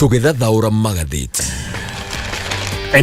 Tũgĩthathaũra magathĩti.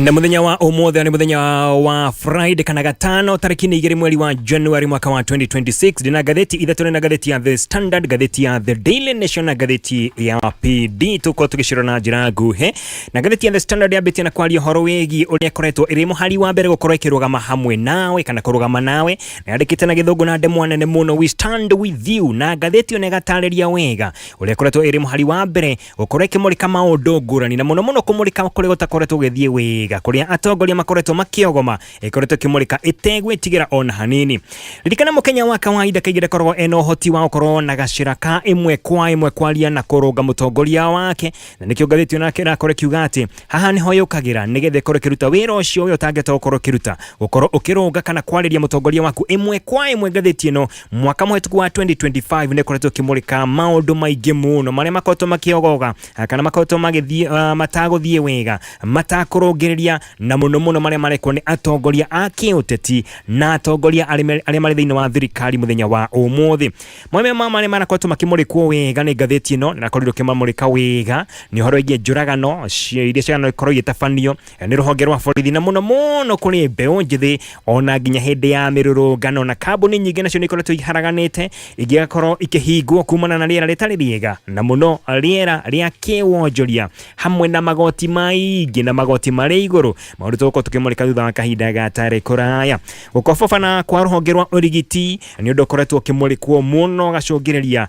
Na muthenya wa umuthi ni muthenya wa Friday kana gatano, tariki ni 2 mweri wa January mwaka wa 2026. Ndina ngathĩti ithatũ, na ngathĩti ya The Standard, ngathĩti ya The Daily Nation na ngathĩti ya PD. Tukorwo tũgĩcirora na njĩra nguhĩ, na ngathĩti ya The Standard yambĩtie na kwaria ũhoro wĩgiĩ ũrĩa ĩkoretwo ĩrĩ mũhari wa mbere gũkorwo ĩkĩrũgama hamwe nawe kana kũrũgama nawe, na yandĩkĩte na Gĩthũngũ na ndemwa nene mũno, "We stand with you." Na ngathĩti ĩyo nĩ ĩgatarĩria wega ũrĩa ĩkoretwo ĩrĩ mũhari wa mbere gũkorwo ĩkĩmũrĩka maũndũ ngũrani, na mũno mũno kũmũrĩka kũrĩa gũtakoretwo gũgĩthiĩ wega, kũrĩa atongoria makoretwo makĩogoma. Ĩkoretwo ĩkĩmũrĩka ĩtegwĩtigĩra ona hanini. Ririkana, Mũkenya wa kawaida kaingĩ ndakoragwo ena ũhoti wa gũkorwo na gacĩra ka ĩmwe kwa ĩmwe kwaria na kũrũnga mũtongoria wake, na nĩkĩo ngathĩti onake ĩrakorwo ĩkiuga atĩ haha nĩho yũkagĩra nĩgetha ĩkorwo ĩkĩruta wĩra ũcio we ũtangĩhota gũkorwo ũkĩruta, gũkorwo ũkĩrũnga kana kwarĩria mũtongoria waku ĩmwe kwa ĩmwe. Ngathĩti ĩno mwaka mũhĩtũku wa 2025 nĩ ĩkoretwo ĩkĩmũrĩka maũndũ maingĩ mũno marĩa makoretwo makĩogoga kana makoretwo magĩthiĩ matagũthiĩ wega, matakũrũngĩrĩria, na mũno mũno marĩa marekwo nĩ atongoria a kĩũteti na atongoria arĩa marĩ thĩinĩ wa thirikari mũthenya wa ũmũthĩ. Mamwe ma marĩa marakoretwo makĩmũrĩkwo wega nĩ ngathĩti ĩno, nĩrakorirwo ĩkĩmamũrĩka wega, nĩ ũhoro wĩgiĩ njũragano iria cianakorwo igĩtabanio nĩ rũhonge rwa borithi, na mũno mũno kũrĩ mbeũ njĩthĩ, ona nginya hĩndĩ ya mĩrũrũngano. Na kambuni nyingĩ nacio nĩ ikoretwo iharaganĩte, ingĩgakorwo ikĩhingwo kumana na rĩera rĩtarĩ rĩega, na mũno rĩera rĩa kĩwonjoria, hamwe na magoti maingĩ na magoti marĩ igũrũ, maũndũ tũgũkorwo tũkĩmũrĩka thutha wa kahinda gatarĩ kũraya. Gũkobobana kwa rũhonge rwa ũrigiti nĩ ũndũ ũkoretwo ũkĩmũrĩkwo mũno, gacũngĩrĩria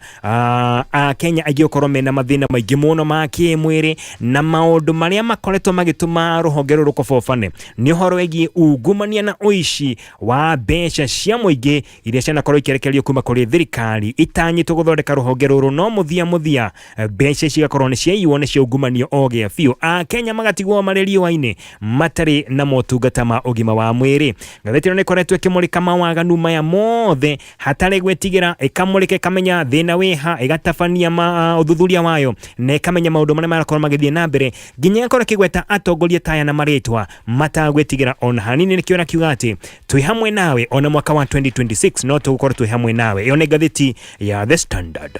Akenya aingĩ gũkorwo mena mathĩna maingĩ mũno ma kĩmwĩrĩ, na maũndũ marĩa makoretwo magĩtũma rũhonge rũrũ rũkobobane nĩ ũhoro wĩgiĩ ungumania na ũici wa mbeca cia mũingĩ iria cianakorwo ikĩrekererio kuma kũrĩ thirikari itanyĩtwo gũthondeka rũhonge rũrũ, no mũthia mũthia mbeca ici igakorwo nĩ ciaiywo, nĩ ciaungumanio ogĩa biũ, Akenya magatigwo marĩ riũa-inĩ matarĩ na motungata ma ũgima wa mwĩrĩ. Ngathĩti ĩno nĩ ĩkoretwo ĩkĩmũrĩka mawaganu maya mothe hatarĩ gwĩtigĩra, ĩkamũrĩka, ĩkamenya thĩna wĩha, ĩgatabania ũthuthuria wayo na ĩkamenya maũndũ marĩa marakorwo magĩthiĩ na mbere, nginya ĩgakorwo ĩkĩgweta atongoria taya na marĩtwa matagwĩtigĩra ona hanini. Nĩkĩo ĩrakiuga atĩ twĩ hamwe nawe, ona mwaka wa 2026 no tũgũkorwo twĩ hamwe nawe. Ĩyo nĩ ngathĩti ya The Standard.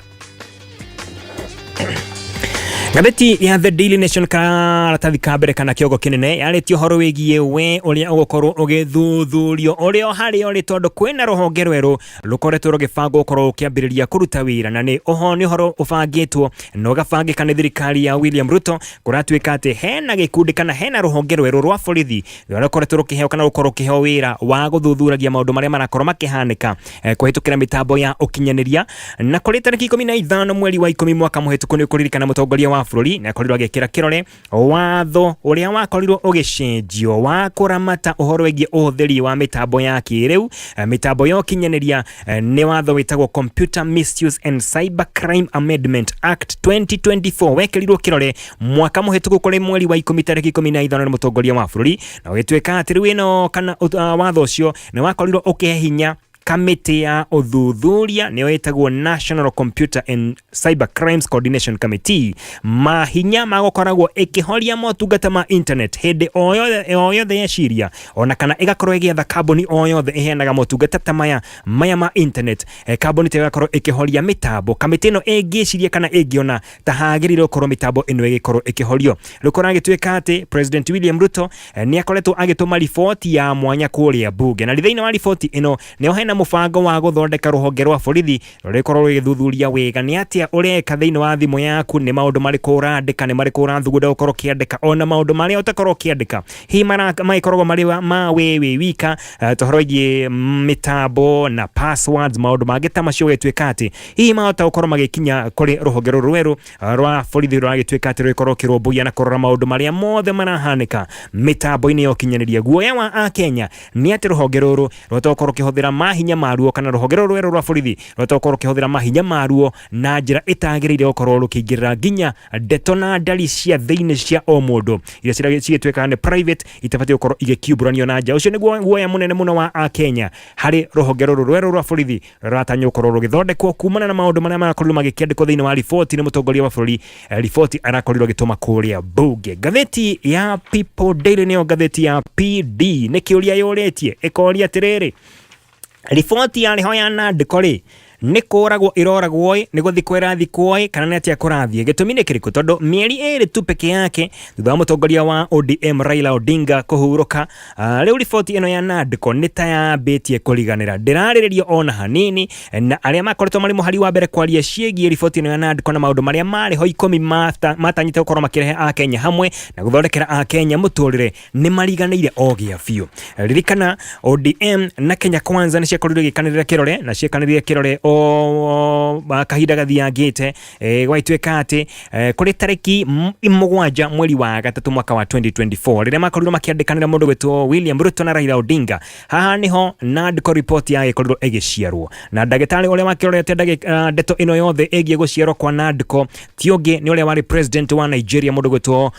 Ngathĩti ya The Daily Nation, karatathi ka mbere kana kĩongo kĩnene, yarĩtie ũhoro wĩgiĩ we ũrĩa ũgũkorwo ũgĩthuthurio ũrĩa o harĩa ũrĩ, tondũ kwĩna rũhonge rwerũ rũkoretwo rũgĩbangwo gũkorwo rũkĩambĩrĩria kũruta wĩra, na nĩ ũho nĩ ũhoro ũbangĩtwo na ũgabangĩka nĩ thirikari ya William Ruto. Kũratuĩka atĩ hena gĩkundi kana hena rũhonge rwerũ rwa borithi rũrĩa rũkoretwo rũkĩheo kana rũkorwo rũkĩheo wĩra wa gũthuthuragia maũndũ marĩa marakorwo makĩhanĩka kũhĩtũkĩra mĩtambo ya ũkinyanĩria. Na kũrĩ tarĩki 15 mweri wa 10 mwaka mũhĩtũku, nĩ ũkũririkana mũtongoria wa bũrũri nĩ akorirwo agĩkĩra kĩrore watho ũrĩa wakorirwo ũgĩcenjio wa kũramata ũhoro wĩgiĩ ũhũthĩri wa mĩtambo ya kĩrĩu, mĩtambo ya ũkinyanĩria. Nĩ watho wĩtagwo Computer Misuse and Cyber Crime Amendment Act 2024, wekĩrirwo kĩrore mwaka mũhĩtũku kũrĩ mweri wa 10 tarĩki 15 nĩ mũtongoria wa bũrũri, na ũgĩtuĩka atĩ rĩu ĩno kana watho ũcio nĩ wakorirwo ũkĩhe hinya kamĩtĩ ya ũthuthuria, nĩyo ĩtagwo National Computer and Cyber Crimes Coordination Committee, mahinya ma gũkoragwo ĩkĩhoria motungata ma internet hĩndĩ o yothe o yothe yeciria, ona kana ĩgakorwo ĩgĩetha kambuni o yothe ĩheanaga motungata ta maya ma internet. Kambuni ta ĩyo ĩgakorwo ĩkĩhoria mĩtambo kamĩtĩ ĩno ĩngĩciria kana ĩngĩona ta hagĩrĩire gũkorwo mĩtambo ĩno ĩgĩkorwo ĩkĩhorio. Rĩu kũragĩtuĩka atĩ President William Ruto nĩ akoretwo agĩtũma riboti ya mwanya kũrĩa mbunge, na thĩinĩ wa riboti ĩno nĩho hena mũbango wa gũthondeka rũhonge rwa borithi rũrĩkorwo rũgĩthuthuria wega nĩ atĩa ũreka thĩinĩ wa thimũ yaku, nĩ maũndũ marĩkũ ũrandĩka, nĩ marĩkũ ũrathugunda gũkorwo ũkĩandĩka, ona maũndũ marĩa ũtakorwo ũkĩandĩka hihi magĩkoragwo marĩ ma we wĩ wika, tũhoro wĩgiĩ mĩtambo na passwords, maũndũ mangĩ ta macio, ũgĩtuĩka atĩ hihi mahota gũkorwo magĩkinya kũrĩ rũhonge rũrũ rwerũ rwa borithi rũragĩtuĩka atĩ rũgĩkorwo rũkĩrũmbũiya na kũrora maũndũ marĩa mothe marahanĩka mĩtambo-inĩ ya ũkinyanĩria. Guoya wa Akenya nĩ atĩ rũhonge rũrũ rũhota gũkorwo rũkĩhũthĩra mahinya maruo, kana rũhonge rũrũ rwerũ rwa borithi rũhota gũkorwo rũkĩhũthĩra mahinya maruo na njĩra ĩtagĩrĩire, gũkorwo rũkĩingĩrĩra nginya ndeto na ndari cia thĩinĩ cia o mũndũ iria cigĩtuĩkaga nĩ private, itabatiĩ gũkorwo igĩkiumbũranio na nja. Ũcio nĩguo guoya mũnene mũno wa Akenya harĩ rũhonge rũrũ rwerũ rwa borithi rũratanywo gũkorwo rũgĩthondekwo kumana na maũndũ marĩa marakorirwo magĩkĩandĩkwo thĩinĩ wa riboti nĩ mũtongoria wa bũrũri, riboti arakorirwo agĩtũma kũrĩa mbunge. Ngathĩti ya People Daily, nĩyo ngathĩti ya PD, nĩ kĩũria yũrĩtie, ĩkoria atĩrĩrĩ, riboti yarĩho ya nandĩko rĩ, Nĩ kũragwo ĩroragwo ĩ, nĩ gũthikwo ĩrathikwo ĩ, kana nĩ atĩa kũrathiĩ? Gĩtũmi nĩ kĩrĩkũ? Tondũ mĩeri ĩrĩ tu peke yake thutha wa mũtongoria wa ODM Raila Odinga kũhurũka, rĩu riboti ĩno ya NADCO nĩ ta yambĩtie kũriganĩra, ndĩrarĩrĩrio ona hanini, na arĩa makoretwo marĩ mũhari wa mbere kwaria ciĩgiĩ riboti ĩno ya NADCO na maũndũ marĩa marĩ ho ikũmi matanyĩte gũkorwo makĩrehe Akenya hamwe na gũthondekera Akenya mũtũrĩre nĩ mariganĩire o gĩa biũ. Ririkana ODM na Kenya Kwanza nĩ ciakorirwo igĩkanĩrĩra kĩrore na ciĩkanĩrĩire kĩrore o kahinda gathiangĩte, gwagĩtuĩka atĩ kũrĩ tarĩki 7 mweri wa 3 mwaka wa 2024 rĩrĩa makorirwo makĩandĩkanĩra mũndũ gwĩtwo William Ruto na Raila Odinga. Haha nĩho NADCO report yagĩkorirwo ĩgĩciarwo, na ndagĩtarĩ ũrĩa wakĩrorete ndeto ĩno yothe ĩgiĩ gũciarwo kwa NADCO ti ũngĩ nĩ ũrĩa warĩ president wa Nigeria, mũndũ gwĩtwo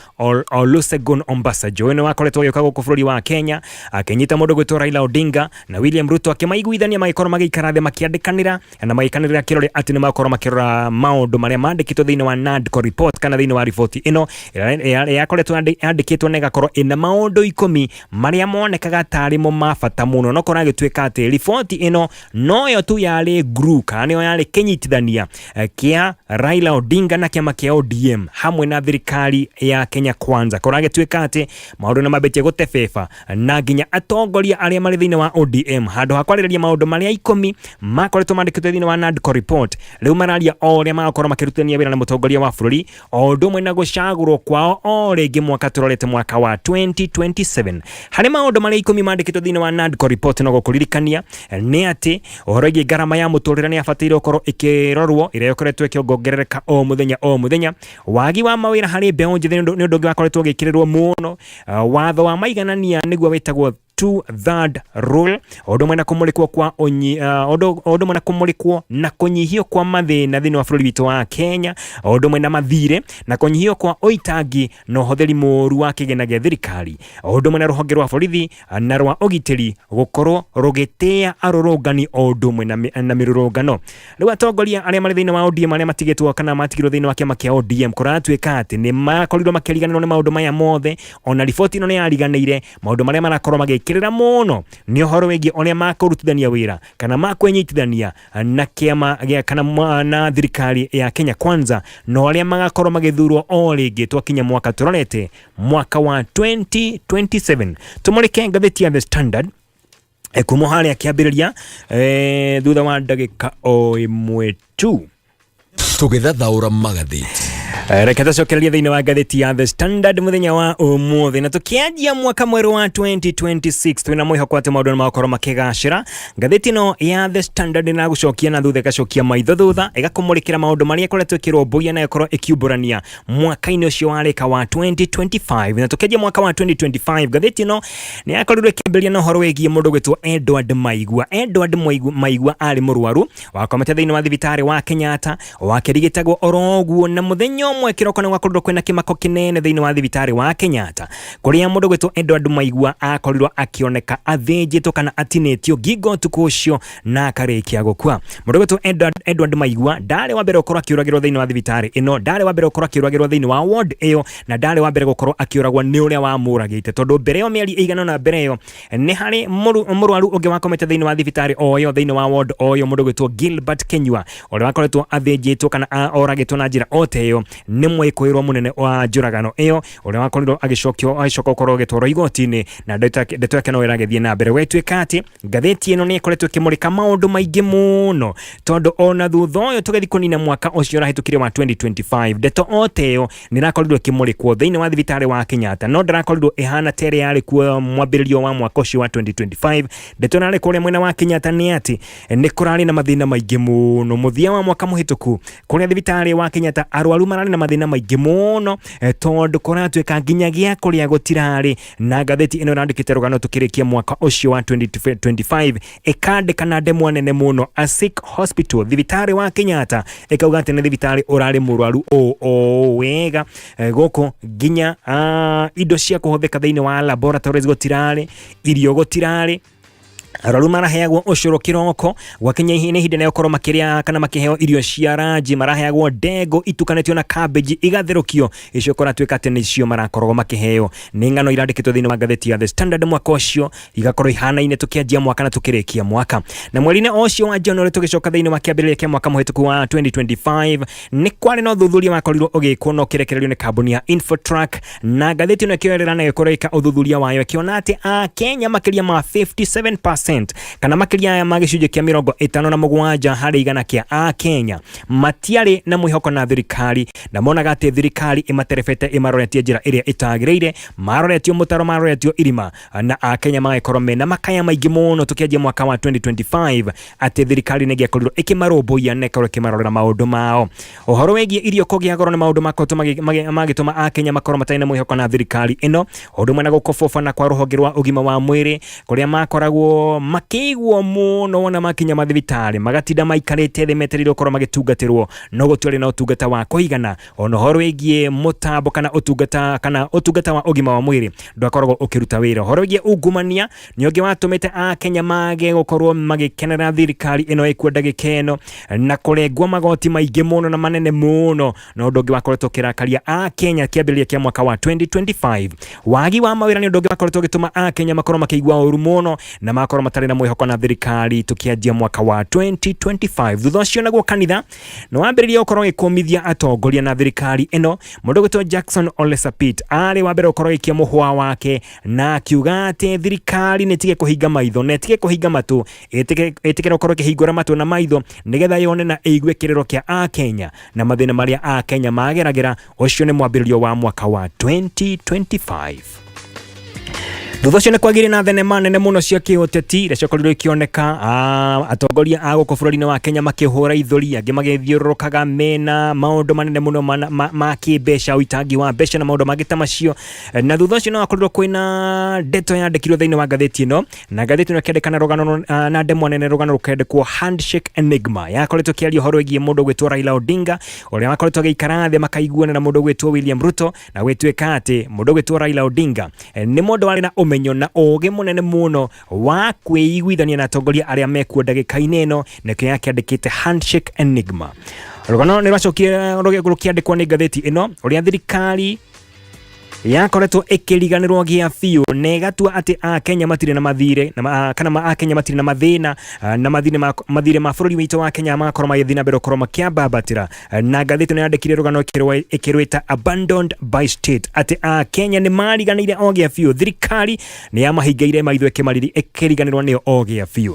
Olusegun Obasanjo. Ũyũ nĩ wakoretwo agĩũka gũkũ bũrũri wa Kenya akĩnyita mũndũ gwĩtwo Raila Odinga na William Ruto, akĩmaiguithania magĩkorwo magĩikara thĩ makĩandĩkanĩra na magĩkanĩrĩra kĩrore atĩ nĩ makorwo makĩrora maũndũ marĩa mandĩkĩtwo thĩinĩ wa NADCO report kana thĩinĩ wa riboti ĩno ĩrĩa yakoretwo yandĩkĩtwo na ĩgakorwo ĩna maũndũ 10 marĩa monekaga tarĩ mo ma bata mũno. No korwo agĩtuĩka atĩ riboti ĩno noyo tu yarĩ glue kana nĩyo yarĩ kĩnyitithania kĩa Raila Odinga na kĩama kĩa ODM hamwe na thirikari ya Kenya Kwanza. Korwo agĩtuĩka atĩ maũndũ nĩ mambĩtie gũtebeba na nginya atongoria arĩa marĩ thĩinĩ wa ODM handũ ha kwarĩrĩria maũndũ marĩa 10 makoretwo mandĩkĩtwo thĩinĩ wa NADCO report, rĩu mararia o ũrĩa magakorwo makĩrutithania wĩra na mũtongoria wa bũrũri o ũndũ ũmwe na gũcagũrwo kwao o rĩngĩ mwaka tũrorete mwaka wa 2027. Harĩ maũndũ marĩa 10 mandĩkĩtwo thĩinĩ wa NADCO report, no gũkũririkania nĩ atĩ ũhoro wĩgiĩ ngarama ya mũtũrĩre nĩ yabataire gũkorwo ĩkĩrorwo, ĩrĩa ĩkoretwo ĩkĩongerereka o mũthenya o mũthenya. Wagi wa mawĩra harĩ mbeũ njĩthĩ nĩ ũndũ ũngĩ wakoretwo ũgĩkĩrĩrwo mũno. Watho wa maiganania nĩguo wĩtagwo two-third rule, o ũndũ ũmwe na kũmũrĩkwo kwa ũndũ ũmwe na kũmũrĩkwo na kũnyihio kwa mathĩna thĩinĩ wa bũrũri witũ wa Kenya, o ũndũ ũmwe na mathirĩ na kũnyihio kwa ũitangi na ũhũthĩri mũru wa kĩgĩna gĩa thirikari, o ũndũ ũmwe na rũhonge rwa borithi na rwa ũgitĩri gũkorwo rũgĩtĩa arũrũngani o ũndũ ũmwe na mĩrũrũngano. Rĩu atongoria arĩa marĩ thĩinĩ wa ODM arĩa matigĩtwo kana matigirwo thĩinĩ wa kĩama kĩa ODM kũratuĩka atĩ nĩ makorirwo makĩriganĩrwo nĩ maũndũ maya mothe, ona riboti ĩno nĩ yariganĩire. Maũndũ marĩa marakorwo magĩkĩrĩra mũno nĩ ũhoro wĩgiĩ ũrĩa makũrutithania wĩra kana makwĩnyitithania na kĩama gĩa kana na thirikari ya Kenya Kwanza, na ũrĩa magakorwo magĩthurwo o rĩngĩ twakinya mwaka tũrorete mwaka wa 2027. Tũmũrĩke ngathĩti ya The Standard kuma harĩa kĩambĩrĩria thutha wa ndagĩka o ĩmwe tu. Tũgĩthathaũra magathĩti. Reke tũcokererie thĩinĩ wa ngathĩti ya The Standard mũthenya wa ũmũthĩ, na tũkĩanjia mwaka mwerũ wa 2026 twĩna mwĩhoko atĩ maũndũ nĩ magakorwo makĩgacĩra. Ngathĩti ĩno ya The Standard ĩragũcokia na thutha, ĩgacokia maitho thutha, ĩgakũmũrĩkĩra maũndũ marĩa ĩkoretwo ĩkĩrũmbũiya na ĩgakorwo ĩkiumbũrania mwaka-inĩ ũcio warĩka wa 2025. Na tũkĩanjia mwaka wa 2025, ngathĩti ĩno nĩ yakorirwo ĩkĩambĩrĩria na ũhoro wĩgiĩ mũndũ gwĩtwo Edward Maigua. Edward Maigua arĩ mũrwaru wakomete thĩinĩ wa thibitarĩ wa Kenyatta, wakĩrigitagwo oro ũguo, na mũthenya ũmwe kĩroko nĩ gwakorirwo kwĩna kĩmako kĩnene thĩinĩ wa thibitarĩ wa Kenyatta, kũrĩa mũndũ gwĩtwo Edward Maigua akorirwo akĩoneka athĩnjĩtwo kana atinĩtio ngingo ũtukũ ũcio na akarĩkia gũkua. Mũndũ gwĩtwo Edward Maigua ndarĩ wa mbere gũkorwo akĩũragĩrwo thĩinĩ wa thibitarĩ ĩno, ndarĩ wa mbere gũkorwo akĩũragĩrwo thĩinĩ wa ward ĩyo, na ndarĩ wa mbere gũkorwo akĩũragwo nĩ ũrĩa wamũragĩte, tondũ mbere ĩyo mĩeri ĩigana ũna mbere ĩyo nĩ harĩ mũrwaru ũngĩ wakomete thĩinĩ wa thibitarĩ o ĩyo thĩinĩ wa ward o ĩyo, mũndũ gwĩtwo Gilbert Kenyua, ũrĩa wakoretwo athĩnjĩtwo kana oragĩtwo na njĩra o ta ĩyo nĩ mwĩkũĩrwo mũnene wa njũragano ĩyo, ũrĩa wakorirwo agĩcokio agĩcoka gũkorwo agĩtwarwo igoti-inĩ, na ndeto yake no ĩragĩthiĩ na mbere. Gwĩtuĩka atĩ ngathĩti ĩno nĩ ĩkoretwo ĩkĩmũrĩka maũndũ maingĩ mũno, tondũ ona thutha ũyũ tũgĩthiĩ kũnina mwaka ũcio ũrahĩtũkire wa 2025, ndeto o ta ĩyo nĩ ĩrakorirwo ĩkĩmũrĩkwo thĩinĩ wa thibitarĩ wa Kenyatta, no ndĩrakorirwo ĩhana ta ĩrĩa yarĩ kuo mwambĩrĩrio wa mwaka ũcio wa 2025. Ndeto ĩrarĩ kũrĩa mwena wa Kenyatta nĩ atĩ nĩ kũrarĩ na mathĩna maingĩ mũno mũthia wa mwaka mũhĩtũku kũrĩa thibitarĩ wa Kenyatta, arwaru mararĩ na mathĩna maingĩ mũno, tondũ kũratuĩka nginya gĩa kũrĩa gũtirarĩ. Na ngathĩti ĩno ĩrandĩkĩte rũgano tũkĩrĩkia mwaka ũcio wa 2025, ĩkandĩka na ndemwa nene mũno, a sick hospital, thibitarĩ wa Kenyatta, ĩkauga atĩ nĩ thibitarĩ ũrarĩ mũrwaru o wega, gũkũ nginya indo cia kũhũthĩka thĩinĩ wa laboratories gũtirarĩ, irio gũtirarĩ. Arwaru maraheagwo ũcũrũ kĩroko, gwakinya ihinda ihinda rĩa gũkorwo makĩrĩa kana makĩheo irio cia ranji, maraheagwo ndengũ itukanĩtio na cabbage igatherũkio, icio kũratuĩka atĩ nĩcio marakoragwo makĩheo. Nĩ ng'ano irandĩkĩtwo thĩinĩ wa ngathĩti ya The Standard mwaka ũcio, igakorwo ihanaine tũkĩanjia mwaka na tũkĩrĩkia mwaka. Na mweri-inĩ o ũcio wa January tũgĩcoka thĩinĩ wa kĩambĩrĩria kĩa mwaka mũhĩtũku wa 2025, nĩ kwarĩ na ũthuthuria wakorirwo ũgĩkwo na ũkĩrekererio nĩ kambuni ya Infotrack, na ngathĩti ĩno ĩkĩoerera na ĩgĩkorwo ĩka ũthuthuria wayo ĩkĩona atĩ Akenya makĩria ma 57% kana makĩria ma gĩcunjĩ kĩa 57 harĩ igana kĩa Akenya matiarĩ na mwĩhoko na thirikari, na monaga atĩ thirikari ĩmaterebete ĩmaroretie njĩra ĩrĩa ĩtagĩrĩire, maroretio mũtaro, maroretio irima, na Akenya magagĩkorwo mena makaya maingĩ mũno tũkĩanjia mwaka wa 2025 atĩ thirikari nĩ ĩngĩakorirwo ĩkĩmarũmbũiya na ĩkorwo ĩkĩmarorera maũndũ mao. Ũhoro wĩgiĩ irio kũgĩa goro nĩ maũndũ makoretwo magĩtũma Akenya makorwo matarĩ na mwĩhoko na thirikari ĩno, ũndũ ũmwe na gũkobobana kwa rũhonge rwa ũgima wa mwĩrĩ kũrĩa makoragwo makĩiguo mũno wona makinya mathibitarĩ magatinda maikarĩte thĩ metereire gũkorwo magĩtungatĩrwo, no gũtiarĩ na ũtungata wa kũigana. Ona ũhoro wĩgiĩ mũtambo kana ũtungata kana ũtungata wa ũgima wa mwĩrĩ ndwakoragwo ũkĩruta wĩra. Ũhoro wĩgiĩ ungumania nĩ ũngĩ watũmĩte Akenya mage gũkorwo magĩkenera thirikari ĩno ĩkuo ndagĩka ĩno, na kũrengwo magoti maingĩ mũno na manene mũno na ũndũ ũngĩ wakoretwo ũkĩrakaria Akenya kĩambĩrĩria kĩa mwaka wa 2025. Wagi wa mawĩra nĩ ũndũ ũngĩ wakoretwo ũgĩtũma Akenya makorwo makĩigua ũru mũno na makorwo matarĩ na mwĩhoko na thirikari tũkĩanjia mwaka wa 2025. Thutha ũcio naguo kanitha nĩ wambĩrĩria gũkorwo ũgĩkũmithia atongoria na thirikari ĩno. Mũndũ ũgwĩtwo Jackson Ole Sapit arĩ wa mbere gũkorwo agĩikia mũhwa wake na akiuga atĩ thirikari nĩ ĩtige kũhinga maitho na ĩtige kũhinga matũ, ĩtĩkĩre gũkorwo ĩkĩhingũra matũ na maitho nĩgetha yone na ĩigue kĩrĩro kĩa Akenya na mathĩna marĩa Akenya mageragĩra. Ũcio nĩ mwambĩrĩrio wa mwaka wa 2025. Thutha ũcio nĩ kwagĩire na thenema nene mũno cia kĩũteti iria ciakorirwo ikĩoneka, atongoria a gũkũ bũrũri-inĩ wa Kenya makĩhũra ithũri, angĩ magĩthiũrũrũkaga mena maũndũ manene mũno ma kĩmbeca, ũitangi wa mbeca na maũndũ mangĩ ta macio. Na thutha ũcio no akorirwo kwĩna ndeto yandĩkirwo thĩinĩ wa ngathĩti ĩno, na ngathĩti ĩno ĩkĩandĩka na rũgano na ndemwa nene, rũgano rũkĩandĩkwo Handshake Enigma. Yakoretwo ĩkĩaria ũhoro wĩgiĩ mũndũ ũgwĩtwo Raila Odinga ũrĩa wakoretwo agĩikara thĩ makaiguana na mũndũ ũgwĩtwo William Ruto, na gwĩtuĩka atĩ mũndũ ũgwĩtwo Raila Odinga nĩ mũndũ warĩ na ũmenyo na ũgĩ mũnene mũno wa kwĩiguithania na atongoria arĩa mekuo ndagĩka-inĩ ĩno, nĩkĩo yakĩandĩkĩte Handshake Enigma. Rũgano nĩ rwacokire rũkĩandĩkwo nĩ ngathĩti ĩno ũrĩa thirikari yakoretwo ĩkĩriganĩrwo gĩa biũ na ĩgatua atĩ Akenya matirĩ na mathirĩ kana Akenya matirĩ na mathĩna, na mathirĩ ma bũrũri witũ wa Kenya magakorwo magĩthiĩ na mbere gũkorwo makĩambambatĩra. Na ngathĩti ĩno yandĩkire rũgano ĩkĩrwĩta Abandoned by State, atĩ Akenya nĩ mariganĩire o gĩa biũ, thirikari nĩ yamahingĩire maitho ĩkĩriganĩrwo nĩo o gĩa biũ.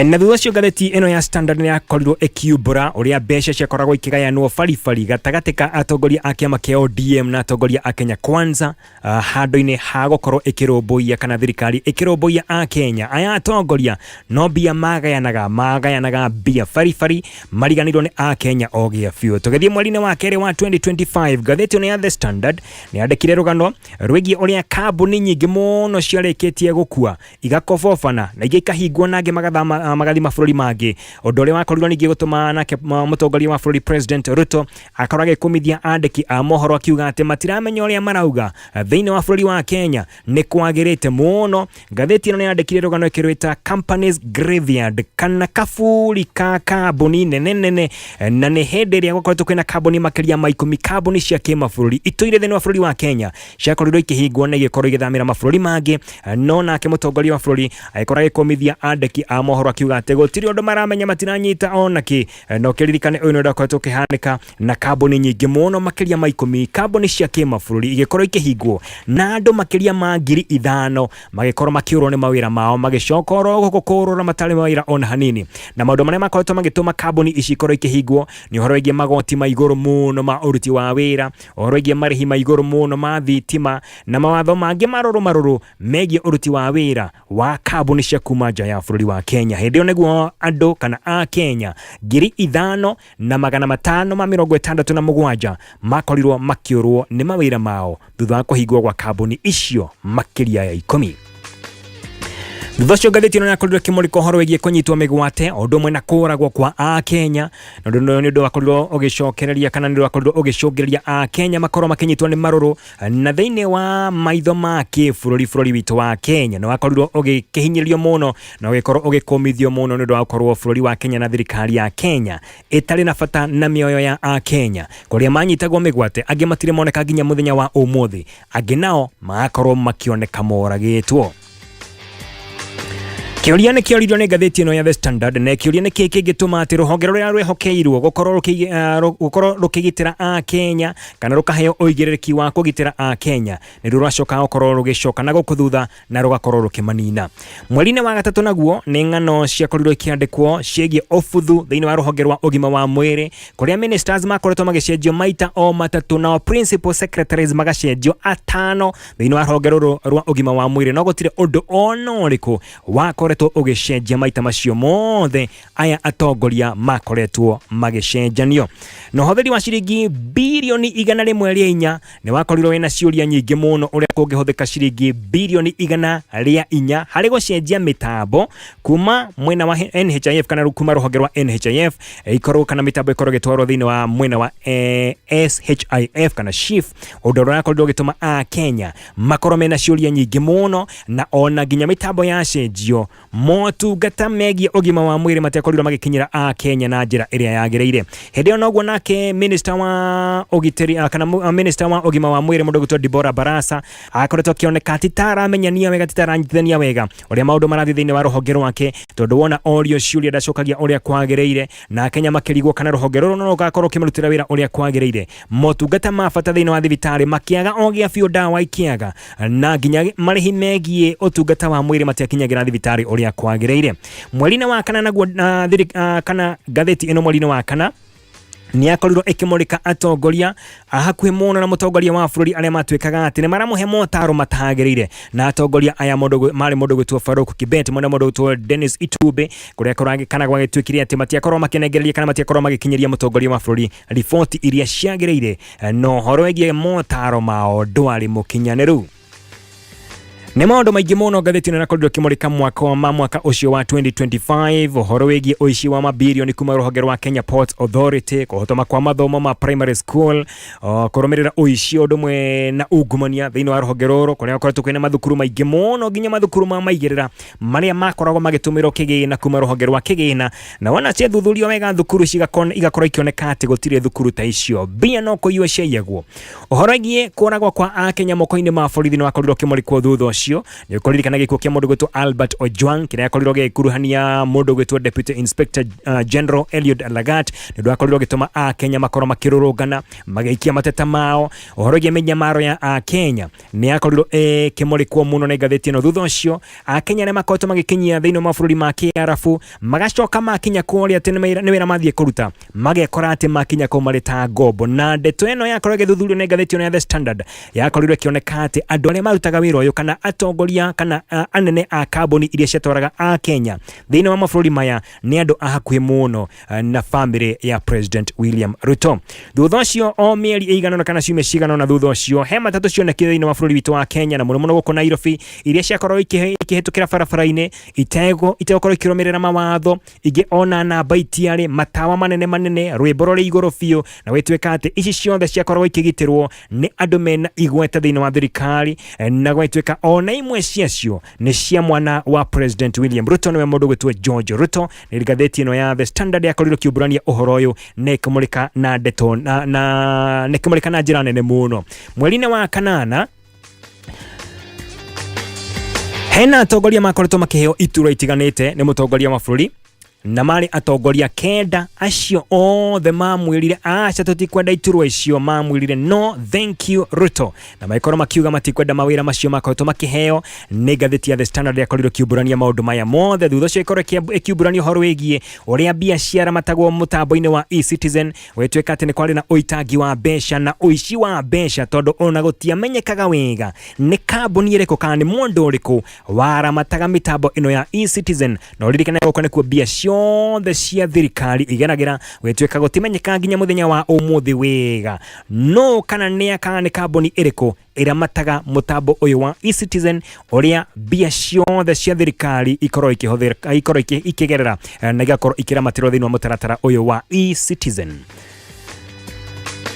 Na thutha ũcio ngathĩti ĩno ya Standard nĩ yakorirwo ĩkiumbũra ũrĩa mbeca ciakoragwo ikĩgayanwo baribari gatagatĩ ka atongoria a kĩama kĩa ODM na atongoria a Kenya Kwanza, handũ-inĩ ha gũkorwo ĩkĩrũmbũiya kana thirikari ĩkĩrũmbũiya a Kenya. Aya atongoria no mbia magayanaga, magayanaga mbia baribari, mariganĩirwo nĩ a Kenya o gĩa biũ. Tũgĩthiĩ mweri-inĩ wa kerĩ wa 2025, ngathĩti ĩno ya The Standard nĩ yandĩkire rũgano rwĩgiĩ ũrĩa kambuni nyingĩ mũno ciarĩkĩtie gũkua igakobobana na ingĩ ikahingwo na angĩ magathama magathiĩ mabũrũri mangĩ, ũndũ ũrĩa wakorirwo ningĩ gũtũma nake mũtongoria wa bũrũri President Ruto akorwo agĩkũmithia andĩki a mohoro akiuga atĩ matiramenya ũrĩa marauga thĩinĩ wa bũrũri wa Kenya nĩ kwagĩrĩte mũno. Ngathĩti ĩno nĩ yandĩkire rũgano ĩkĩrwĩta Companies Graveyard, kana kaburi ka kambuni nene nene, na nĩ hĩndĩ ĩrĩa gũkoretwo kwĩna kambuni makĩria ma 10, kambuni cia kĩmabũrũri itũire thĩinĩ wa bũrũri wa Kenya ciakorirwo ikĩhingwo na igĩkorwo igĩthamĩra mabũrũri mangĩ. No nake mũtongoria wa bũrũri agĩkorwo agĩkũmithia andĩki a mohoro akiuga atĩ gũtirĩ ũndũ maramenya, matiranyita ona kĩ. Na ũkĩririkane ũyũ nĩ ũndũ ũkoretwo ũkĩhanĩka na kambuni nyingĩ mũno makĩria ma 10, kambuni cia kĩmabũrũri igĩkorwo ikĩhingwo na andũ makĩria ma 5,000 magĩkorwo makĩũrwo nĩ mawĩra mao, magĩcoka oro gũkũ kũrũra matarĩ mawĩra ona hanini. Na maũndũ marĩa makoretwo magĩtũma kambuni ici ikorwo ikĩhingwo nĩ ũhoro wĩgiĩ magoti ma igũrũ mũno ma ũruti wa wĩra, ũhoro wĩgiĩ marĩhi ma igũrũ mũno ma thitima na mawatho mangĩ marũrũ marũrũ megiĩ ũruti wa wĩra wa kambuni cia kuma nja ya bũrũri wa Kenya. Hĩndĩ ĩyo nĩguo andũ kana a Kenya 5,567 makorirwo makĩũrwo nĩ mawĩra mao thutha wa kũhingwo gwa kambuni icio makĩria ya 10. Thutha ũcio ngathĩti ĩno yakorirwo ĩkĩmũrĩka ũhoro wĩgiĩ kũnyitwo mĩgwate o ũndũ ũmwe na kũragwo kwa Akenya, na ũndũ ũyũ nĩ ũndũ wakorirwo ũgĩcokereria kana nĩ ũndũ wakorirwo ũgĩcũngĩrĩria Akenya makorwo makĩnyitwo nĩ marũrũ, na thĩinĩ wa maitho ma kĩbũrũri bũrũri witũ wa Kenya nĩ wakorirwo ũgĩkĩhinyĩrĩrio mũno na ũgĩkorwo ũgĩkũmithio mũno nĩ ũndũ wa gũkorwo bũrũri wa Kenya na thirikari ya Kenya ĩtarĩ na bata na mĩoyo ya Akenya, kũrĩa manyitagwo mĩgwate angĩ matirĩ moneka nginya mũthenya wa ũmũthĩ, angĩ nao magakorwo makĩoneka moragĩtwo. Kĩũria nĩ kĩoririo nĩ ngathĩti ĩno ya The Standard, na kĩũria nĩ kĩĩ kĩngĩtũma atĩ rũhonge rũrĩa rwĩhokeirwo gũkorwo rũkĩgitĩra Akenya kana rũkaheo ũigĩrĩrĩki wa kũgitĩra Akenya nĩruo rwacoka gũkorwo rũgĩcoka na gũkũ thutha na rũgakorwo rũkĩmanina. Mweri-inĩ wa gatatũ naguo nĩ ng'ano ciakorirwo ikĩandĩkwo ciĩgiĩ ũbuthu thĩinĩ wa rũhonge rwa ũgima wa mwĩrĩ, kũrĩa ministers makoretwo magĩcenjio maita o matatũ, nao principal secretaries magacenjio atano thĩinĩ wa rũhonge rũrũ rwa ũgima wa mwĩrĩ, no gũtirĩ ũndũ ona ũrĩkũ wakoretwo ũgĩcenjia maita macio mothe aya atongoria makoretwo magĩcenjanio. Na ũhũthĩri wa ciringi birioni 104 nĩ wakorirwo wĩna ciũria nyingĩ mũno ũrĩa kũngĩhũthĩka ciringi birioni 104 harĩ gũcenjia mĩtambo kuma mwena wa NHIF kana kuma rũhonge rwa NHIF ikorwo kana mĩtambo ĩkorwo ĩgĩtwarwo thĩinĩ wa mwena wa SHIF kana SHIF, ũndũ ũrĩa wakorirwo ũgĩtũma Akenya makorwo mena ciũria nyingĩ mũno, na ona nginya mĩtambo yacenjio motungata megiĩ ũgima wa mwĩrĩ matiakorirwo magĩkinyĩra Akenya na njĩra ĩrĩa yagĩrĩire. Hĩndĩ ĩyo noguo nake minister wa ũgitĩri kana minister wa ũgima wa mwĩrĩ mũndũ ũgwĩtwo Deborah Barasa akoretwo akĩoneka ti ta aramenyania wega, ti ta aranyitithania wega ũrĩa maũndũ marathiĩ thĩinĩ wa rũhonge rwake, tondũ wona orio ciũria ndacokagia ũrĩa kwagĩrĩire, na Akenya makĩrigwo kana rũhonge rũrũ no rũgakorwo rũkĩmarutĩra wĩra ũrĩa kwagĩrĩire. Motungata ma bata thĩinĩ wa thibitarĩ makĩaga o gĩa biũ, ndawa ikĩaga, na nginya marĩhi megiĩ ũtungata wa mwĩrĩ matiakinyagĩra thibitarĩ ũrĩa kwagĩrĩire. Mweri-inĩ wa kana naguo, kana ngathĩti ĩno mweri-inĩ wa kana nĩ yakorirwo ĩkĩmũrĩka atongoria a hakuhĩ mũno na mũtongoria wa bũrũri arĩa matuĩkaga atĩ nĩ maramũhe motaro matagĩrĩire, na atongoria aya marĩ mũndũ gwĩtwo Farouk Kibet, mwena mũndũ gwĩtwo Dennis Itumbi, kũrĩa kana gwagĩtuĩkire atĩ matiakorwo makĩnengereria kana matiakorwo magĩkinyĩria mũtongoria wa bũrũri riboti iria ciagĩrĩire, na ũhoro wĩgiĩ motaro mao ndwarĩ mũkinyanĩru. Nĩ maũndũ maingĩ mũno ngathĩti ĩno ĩrakorirwo ĩkĩmũrĩka mwaka wa mwaka ũcio wa 2025, ũhoro wĩgiĩ ũici wa mabirioni kuma rũhonge rwa Kenya Ports Authority, kũhotoma kwa mathomo ma primary school, kũrũmĩrĩra ũici ũndũ ũmwe na ungumania thĩinĩ wa rũhonge rũrũ, kũrĩa gũkoretwo kwĩna mathukuru maingĩ mũno nginya mathukuru ma maigĩrĩra marĩa makoragwo magĩtũmĩrwo kĩgĩna kuma rũhonge rwa kĩgĩna, na wona ciathuthurio wega thukuru igakorwo ikĩoneka atĩ gũtirĩ thukuru ta icio, mbia no kũiywo ciaiyagwo. Ũhoro wĩgiĩ kũragwo kwa Akenya moko-inĩ ma borithi nĩ wakorirwo ũkĩmũrĩkwo thutha ũcio. Nĩ ũkũririkana gĩkuũ kĩa mũndũ gwĩtwo Albert Ojwang kĩrĩa gĩakorirwo gĩgĩkuruhania mũndũ gwĩtwo Deputy Inspector General Eliud Lagat, nĩ ũndũ wakorirwo ũgĩtũma Akenya makorwo makĩrũrũngana magĩikia mateta mao. Ũhoro wĩgiĩ mĩnyamaro ya Akenya nĩ yakorirwo ĩkĩmũrĩkwo mũno nĩ ngathĩti ĩno. Thutha ũcio Akenya arĩa makoretwo magĩkinyia thĩinĩ wa mabũrũri ma Kĩarabu magacoka makinya kũrĩa atĩ nĩ wĩra mathiĩ kũruta, magekora atĩ makinya kũu marĩ ta ngombo. Na ndeto ĩno yakorwo ĩgĩthuthurio nĩ ngathĩti ĩno ya The Standard, yakorirwo ĩkĩoneka atĩ andũ arĩa marutaga wĩra ũyũ kana atongoria kana anene a kambuni iria ciatwaraga Akenya thĩinĩ wa mabũrũri maya nĩ andũ a hakuhĩ mũno na famĩlĩ ya President William Ruto. Thutha ũcio o mĩeri ĩigana ũna kana ciumia cigana ũna thutha ũcio, he matatũ cionekire thĩinĩ wa bũrũri witũ wa Kenya na mũno mũno gũkũ Nairobi, iria ciakorwo ikĩhĩtũkĩra barabara-inĩ itegũkorwo ikĩrũmĩrĩra mawatho, ingĩ ona namba itiarĩ, matawa manene manene, rwĩmbo rũrĩ igũrũ biũ, na gwĩtuĩka atĩ ici ciothe ciakoragwo ikĩgitĩrwo nĩ andũ mena igweta thĩinĩ wa thirikari, na gwĩtuĩka ona imwe ciacio nĩ cia mwana wa President William Ruto, nĩwe mũndũ gwĩtwo George Ruto. Nĩ ngathĩti ĩno ya The Standard yakorirwo ĩkiumbũrania ũhoro ũyũ na ĩkĩmũrĩka na ndeto na ĩkĩmũrĩka na njĩra nene mũno. Mweri-inĩ wa kanana hena atongoria makoretwo makĩheo iturwa itiganĩte nĩ mũtongoria wa bũrũri, na marĩ atongoria kenda acio othe mamwĩrire aca tũtikwenda iturwa icio, mamwĩrire no thank you Ruto, na magĩkorwo makiuga matikwenda mawĩra macio makoretwo makĩheo. Nĩ ngathĩti ya The Standard yakorirwo ĩkiumbũrania maũndũ maya mothe. Thutha ũcio ĩkorwo ĩkiumbũrania ũhoro wĩgiĩ ũrĩa mbia ciaramatagwo mũtambo-inĩ wa eCitizen, gwĩtuĩka atĩ nĩ kwarĩ na ũitangi wa mbeca na ũici wa mbeca, tondũ ona gũtiamenyekaga wega nĩ kambuni ĩrĩkũ kana nĩ mũndũ ũrĩkũ waramataga mĩtambo ĩno ya eCitizen. Na ũririkane gũkũ nĩkuo mbia ciothe Ciothe cia thirikari igeragĩra gwĩtuĩka gũtimenyeka nginya mũthenya wa ũmũthĩ wega no kana nĩ kana nĩ kambuni ĩrĩkũ ĩramataga mũtambo ũyũ wa eCitizen, ũrĩa mbia ciothe cia thirikari ikorwo ikĩhũthĩra, ikorwo ikĩgerera na igakorwo ikĩramatirwo thĩinĩ wa mũtaratara ũyũ wa eCitizen.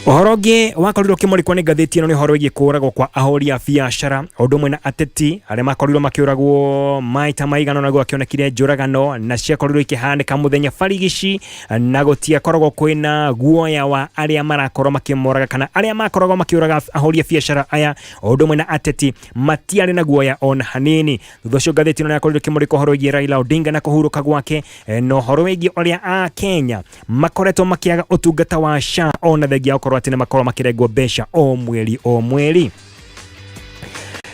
Ũhoro ũngĩ wakorirwo ũkĩmũrĩkwo nĩ ngathĩti ĩno nĩ ũhoro wĩgiĩ kũũragwo kwa ahũri a biacara o ũndũ ũmwe na ateti arĩa makorirwo makĩũragwo maita maigana ũna gwakĩonekire njũragano na ciakorirwo ikĩhanĩka mũthenya barigici, na gũtiakoragwo kwĩna guoya wa arĩa marakorwo makĩmoraga kana arĩa makoragwo makĩũraga ahũri a biacara aya o ũndũ ũmwe na ateti matiarĩ na guoya ona hanini. Thutha ũcio ngathĩti ĩno yakorirwo ĩkĩmũrĩka ũhoro wĩgiĩ Raila Odinga na kũhurũka gwake, na ũhoro wĩgiĩ ũrĩa a Kenya makoretwo makĩaga ũtungata wa SHA ona thengia ya gũkorwo atĩ nĩ makorwo makĩrengwo mbeca o mweri o mweri.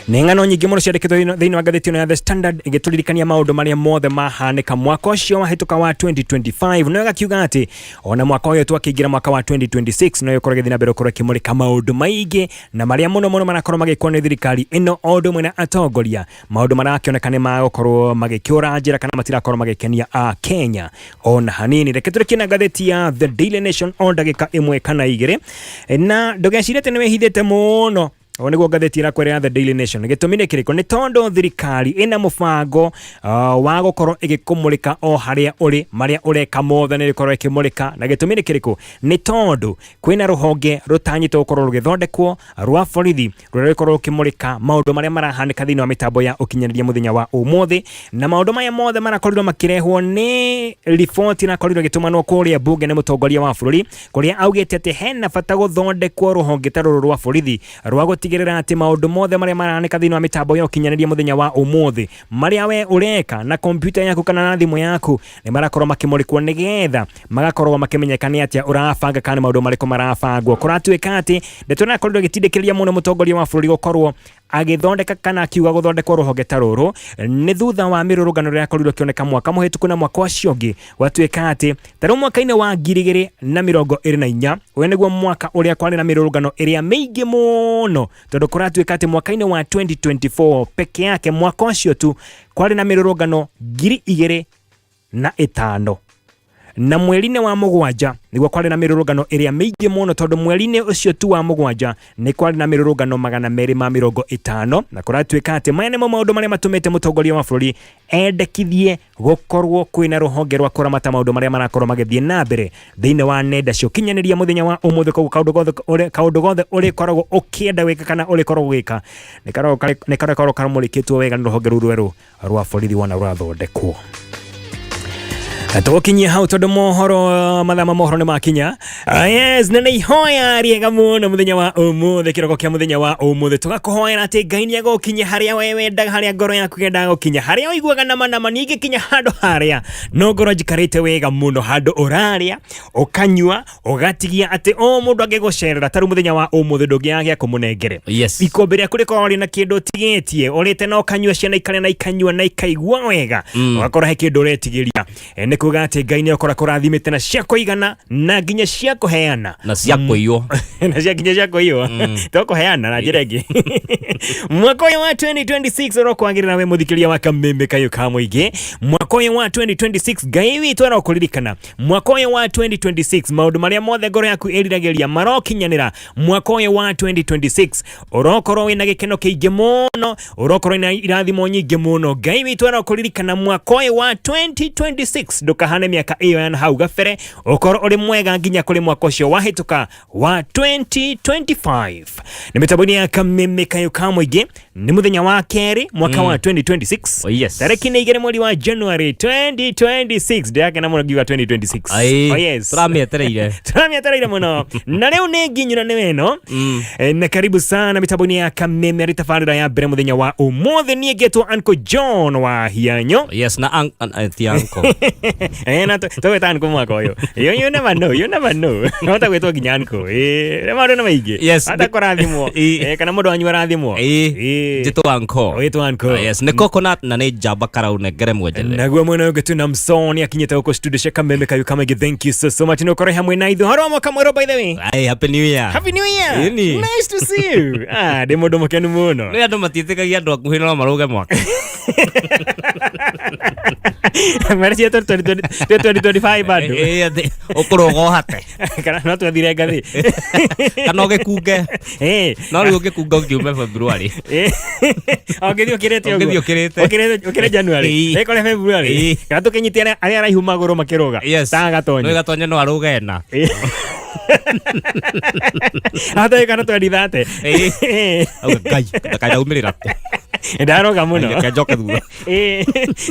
Nĩ ng'ano nyingĩ mũno ciandĩkĩtwo thĩinĩ wa ngathĩti ĩno ya The Standard ĩgĩtũririkania maũndũ marĩa mothe mahanĩka mwaka ũcio wahĩtũka wa 2025, no ĩgakiuga atĩ ona mwaka ũyũ twakĩingĩra mwaka wa 2026 no ĩkorwo ĩgĩthiĩ na mbere gũkorwo ĩkĩmũrĩka maũndũ maingĩ na marĩa mũno mũno marakorwo magĩkwo nĩ thirikari ĩno o ũndũ ũmwe na atongoria, maũndũ marakĩoneka nĩ magũkorwo magĩkĩũra njĩra kana matirakorwo magĩkenia a Kenya ona hanini. Reke tũrĩkie na ngathĩti ya The Daily Nation o ndagĩka ĩmwe kana igĩrĩ, na ndũgecirie atĩ nĩ wĩhithĩte mũno. O nĩguo ngathĩti ĩrakwĩra ya The Daily Nation. Gĩtũmi nĩ kĩrĩkũ? Nĩ tondũ thirikari ĩna mũbango wa gũkorwo ĩgĩkũmũrĩka o harĩa ũrĩ, marĩa ũreka mothe nĩ ĩkorwo ĩkĩmũrĩka. Na gĩtũmi nĩ kĩrĩkũ? Nĩ tondũ kwĩna rũhonge rũtanyĩtwo gũkorwo rũgĩthondekwo rwa borithi rũrĩa rũkorwo rũkĩmũrĩka maũndũ marĩa marahanĩka thĩinĩ wa mĩtambo ya ũkinyanĩria mũthenya wa ũmũthĩ. Na maũndũ maya mothe marakorirwo makĩrehwo nĩ riboti ĩrakorirwo ĩgĩtũmanwo kũrĩa mbunge nĩ mũtongoria wa bũrũri, kũrĩa augĩte atĩ hena bata gũthondekwo rũhonge ta rũrũ rwa borithi rwa gũtigĩrĩra atĩ maũndũ mothe marĩa marahanĩka thĩinĩ wa mĩtambo ya ũkinyanĩria mũthenya wa ũmũthĩ, marĩa we ũreka na kompiuta yaku kana na thimũ yaku, nĩ marakorwo makĩmũrĩkwo nĩgetha magakorwo makĩmenyeka nĩ atĩa ũrabanga kana nĩ maũndũ marĩkũ marabangwo. Kũratuĩka atĩ ndeto ĩno ĩrakorirwo ĩgĩtindĩkĩrĩria mũno mũtongoria wa bũrũri gũkorwo agĩthondeka kana akiuga gũthondekwo rũhonge ta rũrũ nĩ thutha wa mĩrũrũngano ĩrĩa yakorirwo ĩkĩoneka mwaka mũhĩtũku na mwaka ũcio ũngĩ. Gwatuĩka atĩ ta rĩu mwaka-inĩ wa 2024, ũyũ nĩguo mwaka ũrĩa kwarĩ na mĩrũrũngano ĩrĩa mĩingĩ mũno, tondũ kũratuĩka atĩ mwaka-inĩ wa 2024 peke yake, mwaka ũcio tu, kwarĩ na mĩrũrũngano 2005. Na mweri-inĩ wa mũgwanja nĩguo kwarĩ na mĩrũrũngano ĩrĩa mĩingĩ mũno, tondũ mweri-inĩ ũcio tu wa mũgwanja nĩ kwarĩ na mĩrũrũngano 250. Na kũratuĩka atĩ maya nĩmo maũndũ marĩa matũmĩte mũtongoria wa bũrũri endekithie gũkorwo kwĩna rũhonge rwa kũramata maũndũ marĩa marakorwo magĩthiĩ na mbere thĩinĩ wa nenda cia ũkinyanĩria mũthenya wa ũmũthĩ. Koguo kaũndũ gothe ũrĩkoragwo ũkĩenda gwĩka kana ũrĩkoragwo ũgĩka nĩ karakorwo kamũrĩkĩtwo wega nĩ rũhonge rũu rwerũ rwa borithi wona rũrathondekwo. Tũgũkinyia hau tondũ mohoro, mathaa ma mohoro nĩ makinya. Yes, na nĩ ihoya rĩega mũno mũthenya wa ũmũthĩ, kĩroko kĩa mũthenya wa ũmũthĩ, tũgakũhoera atĩ Ngai nĩ egũkinya harĩa we wendaga, harĩa ngoro yaku yendaga gũkinya, harĩa ũiguaga nama nama niĩ ingĩkinya handũ harĩa no ngorwo njikarĩte wega mũno, handũ ũrarĩa ũkanyua ũgatigia atĩ o mũndũ angĩgũcerera ta rĩu mũthenya wa ũmũthĩ ndũngĩaga gĩa kũmũnengere. Ikũmbĩ rĩaku rĩkoragwo rĩna kĩndũ ũtigĩtie ũrĩte na ũkanyua, ciana ikarĩa na ikanyua na ikaigua wega, ũgakorwo he kĩndũ ũretigĩria. Nĩ kuga atĩ Ngai nĩ akora kũrathimĩte na cia kũigana na nginya cia kũheana. Na cia kũiywo. Na cia nginya cia kũiywo, to kũheana na njĩra ĩngĩ. Mwaka ũyũ wa 2026 ũrokwagĩrĩra we mũthikĩria wa Kameme Kayũ ka Mũingĩ. Mwaka ũyũ wa 2026 Ngai witũ arokũririkana. Mwaka ũyũ wa 2026 maũndũ marĩa mothe ngoro yaku ĩriragĩria marokinyanĩra. Mwaka ũyũ wa 2026 ũrokorwo wĩna gĩkeno kĩingĩ mũno, ũrokorwo wĩna irathimo nyingĩ mũno. Ngai witũ arokũririkana mwaka ũyũ wa 2026, ndũkahane mĩaka ĩyo ya hau gabere, ũkorwo ũrĩ mwega nginya kũrĩ mwaka ũcio wahĩtũka wa 2025. Nĩ mĩtambo-inĩ ya Kameme Kayũ ka Mũingĩ, nĩ mũthenya wa kerĩ mwaka wa 2026. Oh, yes. Tarĩki nĩ 2 mweri wa January 2026. Ndĩrakena mũno ngiuga 2026. Aĩ, Oh, yes. tũramĩetereire. Tũramĩetereire mũno na rĩu nĩ nginyũra nĩ weno. Na karibu sana mĩtambo-inĩ ya Kameme arĩ tabarĩra ya mbere mũthenya wa ũmũthĩ. Niĩ ngetwo Uncle John wa Hianyo. Yes, na ti uncle. Na tũgwĩta uncle mwaka ũyũ. You never know, you never know. Hota gwĩtwo nginya uncle. Nĩ maũndũ nĩ maingĩ. Yes. Hata kũrathimwo. Kana mũndũ wanyu arathimwo. Njĩtwo uncle. Wĩtwo uncle. Yes, nĩ coconut na nĩ njamba karau nengere mwenjere. Naguo mwena ũngĩ tuna Msoni akinyĩte gũkũ studio cia Kameme Kayũ ka Maingĩ. Thank you so so much nĩ ũkorwo hamwe na ithuĩ. Ũhoro wa mwaka mwerũ, by the way? Aye, happy new year. Happy New Year. Ĩni. Nice to see you. Ndĩ mũndũ mũkenu mũno. Nĩ andũ matiĩtĩkagia andũ akuhĩ no marũge mwaka. Marĩa tũrĩ 2025 bado. Ĩĩ, atĩ ũkũrũga ũhate. Kana no twethire ngathĩ. Kana ũgĩkunge. Eh. No rĩu ũngĩkunga ũngiume February. Eh. Ũngĩthiĩ ũkĩrĩte ũguo. Ũngĩthiĩ ũkĩrĩte. Ũkĩrĩte ũkĩre January. Ĩĩ. Ĩkore February. Ĩĩ. Kana tũkĩnyitie arĩa arĩa araihu magũrũ makĩrũga. Yes. Ta No Gatonye. Gatonye no arũge ena. Hata kana twendithate. Ĩĩ. Auga Ngai, ndakanaumĩrĩra. Ndaroga mũno. Reke njoke thutha. Ĩĩ.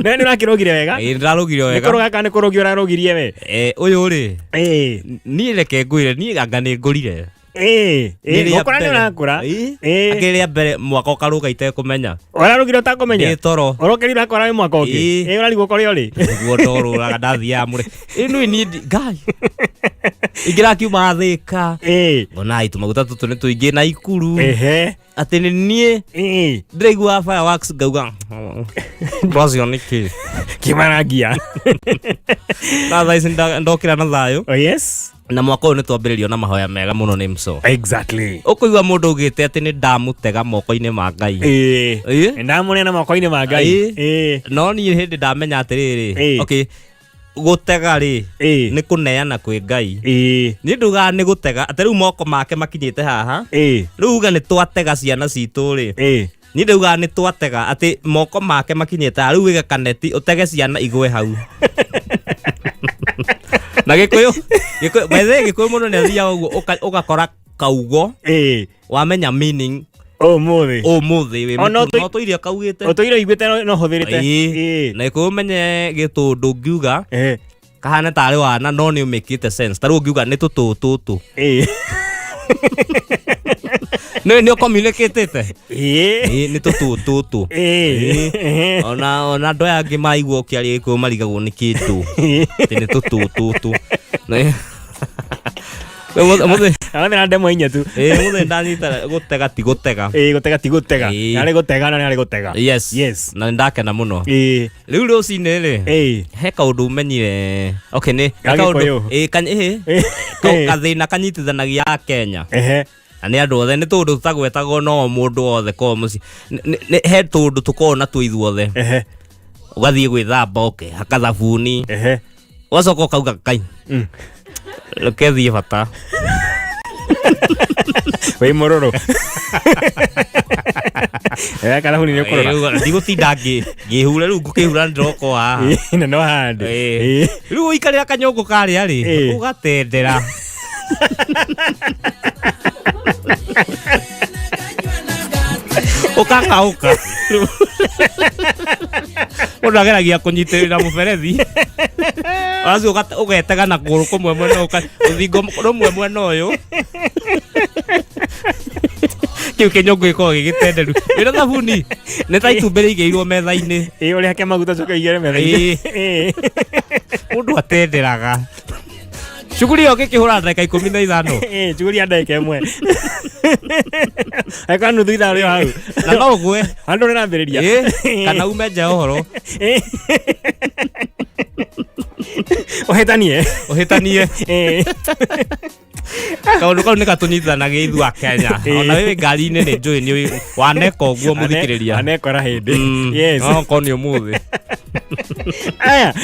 Na nĩ ũrakĩrũgire wega. Ĩĩ, ndĩrarũgire Nĩ wega. kũrũga kana nĩ kũrũgia ũrarũgirie we? Eh, ũyũ rĩ, Ĩĩ. niĩ reke ngwĩre, niĩ anga nĩ ngũrire. Ĩĩ. Nĩ Ĩĩ. rĩa Gũkũra nĩ mbere. ũrakũra. Ĩĩ. Ĩĩ. Angĩ rĩa mbere mwaka ũkarũga itekũmenya. Ũrarũgire ũtakũmenya? Ndĩ toro. Ũrokĩrire ũrakora wĩ mwaka ũngĩ. Ĩĩ. Ĩĩ ũrarigwo kũrĩa ũrĩ. Nĩguo ndorũraga ndathiaga mũrĩ. Ĩĩ nĩ niĩ Ngai. Ingĩrakiuma Thĩka. Ĩĩ. Onai tũmaguta tũtũ nĩ tũingĩ na Ikuru. Ehe. Atĩ nĩ niĩ Ĩĩ. ndĩraigua fireworks ngauga twacio nĩ kĩ. Kĩmarangia. Na thaa ici ndokĩra na thayũ. Oh yes. Na mwaka ũyũ nĩ twambĩrĩrio na mahoya mega mũno nĩ mco. Exactly. Ũkũigua mũndũ augĩte atĩ nĩ ndamũtega moko-inĩ ma Ngai. Ĩĩ. Ĩĩ. Ndamũneana moko-inĩ ma Ngai. Ĩĩ. Ĩĩ. No niĩ hĩndĩ ndamenya atĩrĩrĩ. Ĩĩ. Okay. Gũtega rĩ Ĩĩ. nĩ kũneana kwĩ Ngai. Ĩĩ. Niĩ ndugaga nĩ gũtega atĩ rĩu moko make makinyĩte haha. Ĩĩ. Rĩu uga nĩ twatega ciana citũ rĩ. Ĩĩ. Niĩ ndaugaga nĩ twatega atĩ moko make makinyĩte haha rĩu wĩge kaneti ũtege ciana igwe hau. Na gĩkũyũ gĩkũyũ by the way gĩkũyũ mũndũ nĩ athiaga ũguo ũgakora kaugo Ĩĩ. wamenya meaning Ũmũthĩ. ũmũthĩ wĩ O, no mũtu tũ- no tũirio kaugĩte. Ũtũire ũiguĩte no hũthĩrĩte. Ĩĩ. Ĩĩ. Na gĩkũyũ ũmenye gĩtũndũ ũngiuga Ĩĩ. kahane tarĩ wana no nĩ ũmĩkĩte sense ta rĩu ũngiuga nĩ tũtũ tũtũ. Ĩĩ. Nĩ nĩ ũcommunicatĩte? Ĩĩ. Ĩĩ nĩ tũtũ tũtũ. Ĩĩ. Ona andũ aya angĩ maigua ũkĩaria gĩkũyũ marigagwo nĩ kĩndũ atĩ nĩ tũtũ tũtũ. Ũmũthĩ Arathiĩ na ndemwa inya tu. ĩĩ ũmũthĩ ndanyita gũtega ti gũtega. Ĩĩ gũtega ti gũtega. Ĩĩ. Narĩ gũtega na nĩ arĩ gũtega. Yes. Yes. Na nĩ ndakena mũno. Ĩĩ. Rĩu rũcinĩ rĩ Ĩĩ. he kaũndũ menyire okay nĩ Ga kaũndũ Gĩkũyũ. ĩĩ ĩĩ Ĩĩ. Gathĩna kanyitithanagia Akenya. Ehe. Na nĩ andũ othe nĩ tũndũ tũtagwetagwo no mũndũ wothe korwo mũciĩ he tũndũ tũkoragwo natuo ithuothe. Ehe. Ũgathiĩ gwĩthamba ũkehaka thabuni. Ehe. Ũgacoka ũkauga Ngai. Reke thiĩ bata. Wĩ mũrũrũ. Eh, kana huni nĩ ũkũrora. Ĩĩ, ndigũtinda ngĩhure rĩu ngũkĩhura ndĩroka o haha. Ĩĩ, na no handũ. Ĩĩ. Ĩĩ. Rĩu ũikarĩra kanyũngũ karĩa rĩ Ĩĩ. ũgatendera. Ũkakaũka. Mũndũ ageragia kũnyitĩrĩra mũberethi. Aracu ũgetega na kũgũrũ kũmwe mwena ũyũ rũthingo rũmwe mwena ũyũ. Kĩu kĩnyũngũ gĩkoragwo gĩgĩtenderu. Wĩna thabuni nĩ ta itumbĩ rĩigĩirwo metha-inĩ. Ĩĩ, ũrĩhake maguta ũcoke ũigĩre metha-inĩ. Ĩĩ. Ĩĩ. Mũndũ atenderaga. Cukuru ĩyo ngĩkĩhũra ndagĩka 15. Ĩĩ, cukuru ya ndagĩka ĩmwe. Angĩkorwo nuthu ithaa rĩ o hau. Na no ũgwe. Handũ rĩrambĩrĩria. Ĩĩ, kana ume nja ya ũhoro. Ĩĩ. Ũhĩtanie. Ũhĩtanie. Ĩĩ. Kaũndũ kau nĩ katũnyitithanagia ithuĩ a Kenya. Ĩĩ. Ona wĩ ngari-inĩ nĩ njũĩ nĩ waneka ũguo mũthikĩrĩria. Anekora hĩndĩ. Yes. No okorwo nĩ ũmũthĩ. Aya.